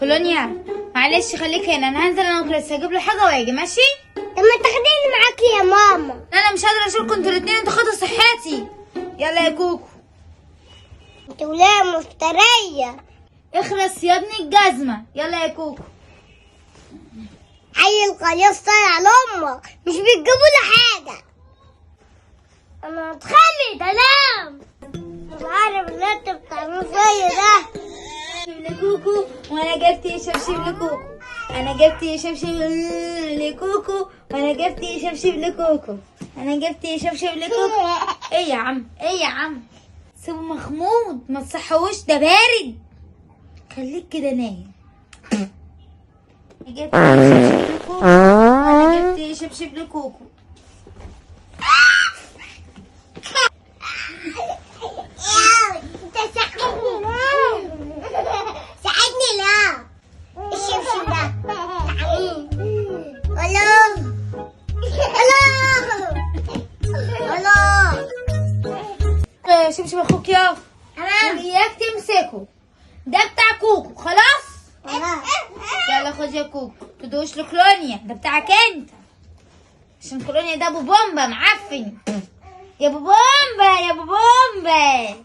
كولونيا معلش خليك هنا، انا هنزل انا وكريس هجيب له حاجة واجي، ماشي؟ طب ما تاخديني معاكي يا ماما. لا انا مش قادرة اشيلكم انتوا الاثنين، انتوا خدوا صحتي. يلا يا كوكو. انت ولاية مفترية. اخرس يا ابني الجزمة. يلا يا كوكو. حي القناص طالع لامك، مش بتجيبوا لي حاجة. انا هتخمد انام. مش عارف اللي انت بتعمله فيا ده. شبشب لكوكو وانا جبت شبشب لكوكو. انا جبت شبشب لكوكو وانا جبت شبشب لكوكو. انا جبت شبشب لكوكو. ايه يا عم، ايه يا عم، سيبه مخمود ما تصحوش، ده بارد. خليك كده نايم. جبت شبشب لكوكو وانا جبت شبشب لكوكو. انت ساعدني لا، ساعدني لا. الشبشب ده الو الو الو. شبشب اخوك يا واياك تمسكه، ده بتاع كوكو. خلاص يلا خد يا كوكو، تدوش لكولونيا، ده بتاعك انت، عشان كولونيا ده ابو بومبا معفن. يا ابو بومبا، يا ابو بومبا.